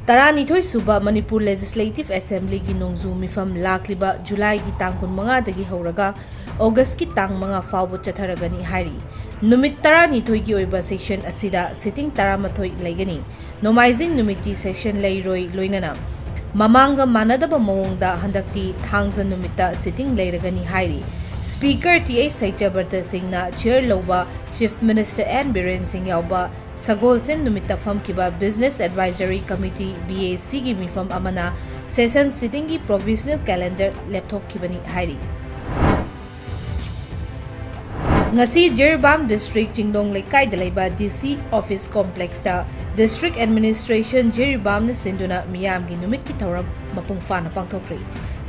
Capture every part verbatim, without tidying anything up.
ꯇꯔꯥꯅꯤꯊꯣꯏ ꯁꯨꯕ ꯃꯅꯤꯄꯨꯔ ꯂꯦꯖꯤꯁꯂꯦꯇꯤꯚ ꯑꯦꯁꯦꯝꯕ꯭ꯂꯤꯒꯤ ꯅꯣꯡꯖꯨ ꯃꯤꯐꯝ ꯂꯥꯛꯂꯤꯕ ꯖꯨꯂꯥꯏꯒꯤ ꯇꯥꯡ ꯀꯨꯟꯃꯉꯥꯗꯒꯤ ꯍꯧꯔꯒ ꯑꯣꯒꯁꯀꯤ ꯇꯥꯡ ꯃꯉꯥ ꯐꯥꯎꯕ ꯆꯠꯊꯔꯒꯅꯤ ꯍꯥꯏꯔꯤ꯫ ꯅꯨꯃꯤꯠ ꯇꯔꯥꯅꯤꯊꯣꯏꯒꯤ ꯑꯣꯏꯕ ꯁꯦꯁꯟ ꯑꯁꯤꯗ ꯁꯤꯇꯤꯡ ꯇꯔꯥꯃꯥꯊꯣꯏ ꯂꯩꯒꯅꯤ꯫ ꯅꯣꯡꯃꯥꯏꯖꯤꯡ ꯅꯨꯃꯤꯠꯇꯤ ꯁꯦꯁꯟ ꯂꯩꯔꯣꯏ, ꯂꯣꯏꯅꯅ ꯃꯃꯥꯡꯒ ꯃꯥꯟꯅꯗꯕ ꯃꯑꯣꯡꯗ ꯍꯟꯗꯛꯇꯤ ꯊꯥꯡꯖ ꯅꯨꯃꯤꯠꯇ ꯁꯤꯇꯤꯡ ꯂꯩꯔꯒꯅꯤ ꯍꯥꯏꯔꯤ꯫ ꯁ꯭ꯄꯤꯀꯔ ꯇꯤ ꯑꯩꯆ ꯁꯩꯇ꯭ꯌꯕ꯭ꯔꯇ ꯁꯤꯡꯅ ꯆꯤꯌꯔ ꯂꯧꯕ, ꯆꯤꯐ ꯃꯤꯅꯤꯁꯇꯔ ꯑꯦꯟ ꯕꯤꯔꯦꯟ ꯁꯤꯡ ꯌꯥꯎꯕ ꯁꯒꯣꯜꯁꯦꯟ ꯅꯨꯃꯤꯠꯇ ꯐꯝꯈꯤꯕ business advisory committee, B A ꯁꯤꯒꯤ ꯃꯤꯐꯝ ꯑꯃꯅ ꯁꯦꯁꯟ ꯁꯤꯇꯤꯡꯒꯤ ꯄ꯭ꯔꯣꯚꯤꯖꯅꯦꯜ ꯀꯦꯂꯦꯟꯗꯔ ꯂꯦꯞꯊꯣꯛꯈꯤꯕꯅꯤ ꯍꯥꯏꯔꯤ꯫ ꯉꯁꯤ ꯖꯤꯔꯤꯕꯥꯝ ꯗꯤꯁꯇ꯭ꯔꯤꯛ ꯆꯤꯡꯗꯣꯡ ꯂꯩꯀꯥꯏꯗ ꯂꯩꯕ ꯗꯤ ꯁꯤ ꯑꯣꯐꯤꯁ ꯀꯣꯝꯄ꯭ꯂꯦꯛꯁꯇ ꯗꯤꯁꯇ꯭ꯔꯤꯛ ꯑꯦꯗꯃꯤꯅꯤꯁꯇ꯭ꯔꯦꯁꯟ ꯖꯤꯔꯤꯕꯥꯝꯅ ꯁꯤꯟꯗꯨꯅ ꯃꯤꯌꯥꯝꯒꯤ ꯅꯨꯃꯤꯠꯀꯤ ꯊꯧꯔꯝ ꯃꯄꯨꯡ ꯐꯥꯅ ꯄꯥꯡꯊꯣꯛꯈ꯭ꯔꯤ꯫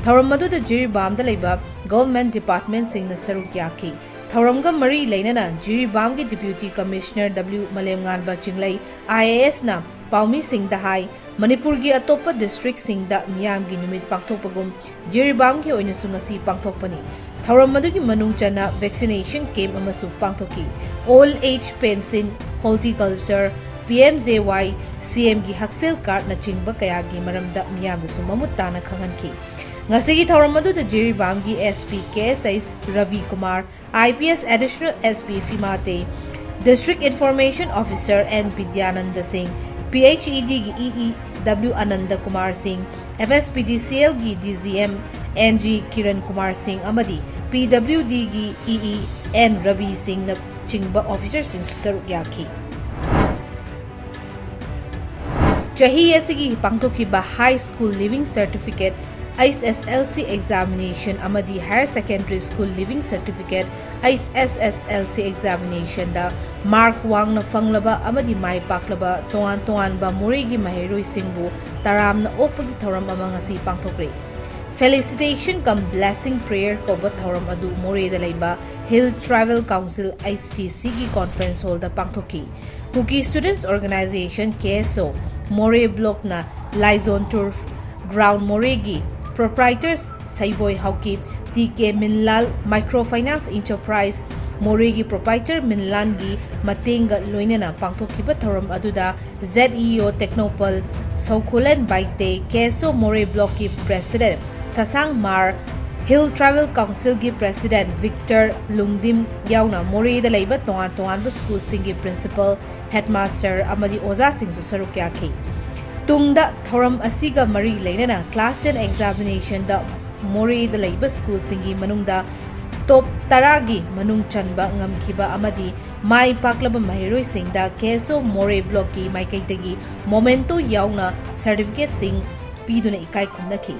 ꯊꯧꯔꯝ ꯑꯗꯨꯗ ꯖꯤꯔꯤꯕꯥꯝꯗ ꯂꯩꯕ ꯒꯚꯔꯟꯃꯦꯟꯠ ꯗꯤꯄꯥꯔꯠꯃꯦꯟꯠꯁꯤꯡꯅ ꯁꯔꯨꯛ ꯌꯥꯈꯤ꯫ ꯊꯧꯔꯝꯒ ꯃꯔꯤ ꯂꯩꯅꯅ ꯖꯤꯔꯤꯕꯥꯝꯒꯤ deputy commissioner W Malemnganba Chinglei, I A ꯑꯦꯁꯅ ꯄꯥꯎꯃꯤꯁꯤꯡꯗ ꯍꯥꯏ, ꯃꯅꯤꯄꯨꯔꯒꯤ ꯑꯇꯣꯞꯄ ꯗꯤꯁꯇ꯭ꯔꯤꯛꯁꯤꯡꯗ ꯃꯤꯌꯥꯝꯒꯤ ꯅꯨꯃꯤꯠ ꯄꯥꯡꯊꯣꯛꯄꯒꯨꯝ ꯖꯤꯔꯤꯕꯥꯝꯒꯤ ꯑꯣꯏꯅꯁꯨ ꯉꯁꯤ ꯄꯥꯡꯊꯣꯛꯄꯅꯤ꯫ ꯊꯧꯔꯝ ꯑꯗꯨꯒꯤ ꯃꯅꯨꯡ ꯆꯟꯅ ꯚꯦꯛꯁꯤꯅꯦꯁꯟ ꯀꯦꯝꯞ ꯑꯃꯁꯨ ꯄꯥꯡꯊꯣꯛꯈꯤ꯫ Old age pension, horticulture, P M J Y, C ꯑꯦꯝꯒꯤ ꯍꯛꯁꯦꯜ ꯀꯥꯔꯗꯅꯆꯤꯡꯕ ꯀꯌꯥꯒꯤ ꯃꯔꯝꯗ ꯃꯤꯌꯥꯝꯗꯁꯨ ꯃꯃꯨꯠ ꯇꯥꯅ ꯈꯪꯍꯟꯈꯤ꯫ ꯉꯁꯤꯒꯤ ꯊꯧꯔꯝ ꯑꯗꯨꯗ ꯖꯤꯔꯤꯕꯥꯝꯒꯤ S P K S H Rabi Kumar, I P S additional S P Phimate, district information officer N Bidyananda Singh, P H E ꯗꯤꯒꯤ E E W Ananda Kumar Singh, F S P D C ꯑꯦꯜꯒꯤ D G M N G Kiran Kumar Singh ꯑꯃꯗꯤ P W ꯗꯤꯒꯤ E E N Rabi ꯁꯤꯡꯅꯆꯤꯡꯕ ꯑꯣꯐꯤꯁꯔꯁꯤꯡꯁꯨ ꯁꯔꯨꯛ ꯌꯥꯈꯤ꯫ ꯆꯍꯤ ꯑꯁꯤꯒꯤ ꯄꯥꯡꯊꯣꯛꯈꯤꯕ ꯍꯥꯏ ꯁ꯭ꯀꯨꯜ ꯂꯤꯚꯤꯡ ꯁꯔꯇꯤꯐꯤꯀꯦꯠ, ꯑꯩꯆ ꯑꯦꯁ ꯑꯦꯜ ꯁꯤ ꯑꯦꯛꯖꯥꯃꯤꯅꯦꯁꯟ ꯑꯃꯗꯤ higher secondary school leaving certificate, H S S L C ꯑꯦꯛꯖꯥꯃꯤꯅꯦꯁꯟꯗ ꯃꯥꯔꯛ ꯋꯥꯡꯅ ꯐꯪꯂꯕ ꯑꯃꯗꯤ ꯃꯥꯏ ꯄꯥꯛꯂꯕ ꯇꯣꯉꯥꯟ ꯇꯣꯉꯥꯟꯕ ꯃꯣꯔꯦꯒꯤ ꯃꯍꯩꯔꯣꯏꯁꯤꯡꯕꯨ ꯇꯔꯥꯝꯅ ꯑꯣꯛꯄꯒꯤ ꯊꯧꯔꯝ ꯑꯃ ꯉꯁꯤ ꯄꯥꯡꯊꯣꯛꯈ꯭ꯔꯦ꯫ Felicitation cum Blessing Prayer ꯀꯧꯕ ꯊꯧꯔꯝ ꯑꯗꯨ ꯃꯣꯔꯦꯗ ꯂꯩꯕ Hill Tribal Council, H T ꯁꯤꯒꯤ ꯀꯣꯟꯐ꯭ꯔꯦꯟꯁ ꯍꯣꯜꯗ ꯄꯥꯡꯊꯣꯛꯈꯤ꯫ Kuki Students Organization, ꯀꯦ ꯑꯦꯁ ꯑꯣ, ꯃꯣꯔꯦ ꯕ꯭ꯂꯣꯛꯅ ꯂꯥꯏꯖꯣꯟ ꯇꯨꯔꯐ ꯒ꯭ꯔꯥꯎꯟ ꯃꯣꯔꯦꯒꯤ ꯄ꯭ꯔꯣꯄ꯭ꯔꯥꯏꯇꯔꯁ ꯁꯩꯕꯣꯏ ꯍꯥꯎꯀꯤꯞ, ꯇꯤ ꯀꯦ ꯃꯤꯟꯂꯥꯜ ꯃꯥꯏꯀ꯭ꯔꯣ ꯐꯥꯏꯅꯥꯟꯁ ꯏꯟꯇꯔꯄ꯭ꯔꯥꯏꯁ, ꯃꯣꯔꯦꯒꯤ ꯄ꯭ꯔꯣꯄꯥꯏꯇꯔ ꯃꯤꯟꯂꯥꯟꯒꯤ ꯃꯇꯦꯡꯒ ꯂꯣꯏꯅꯅ ꯄꯥꯡꯊꯣꯛꯈꯤꯕ ꯊꯧꯔꯝ ꯑꯗꯨꯗ ZEO ꯇꯦꯡꯅꯧꯄꯜ ꯁꯧꯈꯨꯂꯦꯟ ꯕꯥꯏꯇꯦ, KSO ꯃꯣꯔꯦ ꯕ꯭ꯂꯣꯛꯀꯤ ꯄ꯭ꯔꯦꯁꯤꯗꯦꯟꯠ ꯁꯁꯥꯡ ꯃꯥꯔ, ꯍꯤꯜ ꯇ꯭ꯔꯥꯏꯕꯦꯜ ꯀꯥꯎꯟꯁꯤꯜꯒꯤ ꯄ꯭ꯔꯦꯁꯤꯗꯦꯟꯠ ꯚꯤꯛꯇꯔ ꯂꯨꯡꯗꯤꯝ ꯌꯥꯎꯅ ꯃꯣꯔꯦꯗ ꯂꯩꯕ ꯇꯣꯉꯥꯟ ꯇꯣꯉꯥꯟꯕ ꯁ꯭ꯀꯨꯜꯁꯤꯡꯒꯤ ꯄ꯭ꯔꯤꯟꯁꯤꯄꯜ, ꯍꯦꯗꯃꯥꯁꯇꯔ ꯑꯃꯗꯤ ꯑꯣꯖꯥꯁꯤꯡꯁꯨ ꯁꯔꯨꯛ ꯌꯥꯈꯤ꯫ ꯇꯨꯡꯗ ꯊꯧꯔꯝ ꯑꯁꯤꯒ ꯃꯔꯤ ꯂꯩꯅꯅ class ten examination ꯗ ꯃꯣꯔꯦꯗ ꯂꯩꯕ ꯁ꯭ꯀꯨꯜꯁꯤꯡꯒꯤ ꯃꯅꯨꯡꯗ top ꯇꯔꯥꯒꯤ ꯃꯅꯨꯡ ꯆꯟꯕ ꯉꯝꯈꯤꯕ ꯑꯃꯗꯤ ꯃꯥꯏ ꯄꯥꯛꯂꯕ ꯃꯍꯩꯔꯣꯏꯁꯤꯡꯗ KSO ꯃꯣꯔꯦ ꯕ꯭ꯂꯣꯛꯀꯤ ꯃꯥꯏꯀꯩꯗꯒꯤ memento ꯌꯥꯎꯅ certificate ꯁꯤꯡ ꯄꯤꯗꯨꯅ ꯏꯀꯥꯏ ꯈꯨꯝꯅꯈꯤ꯫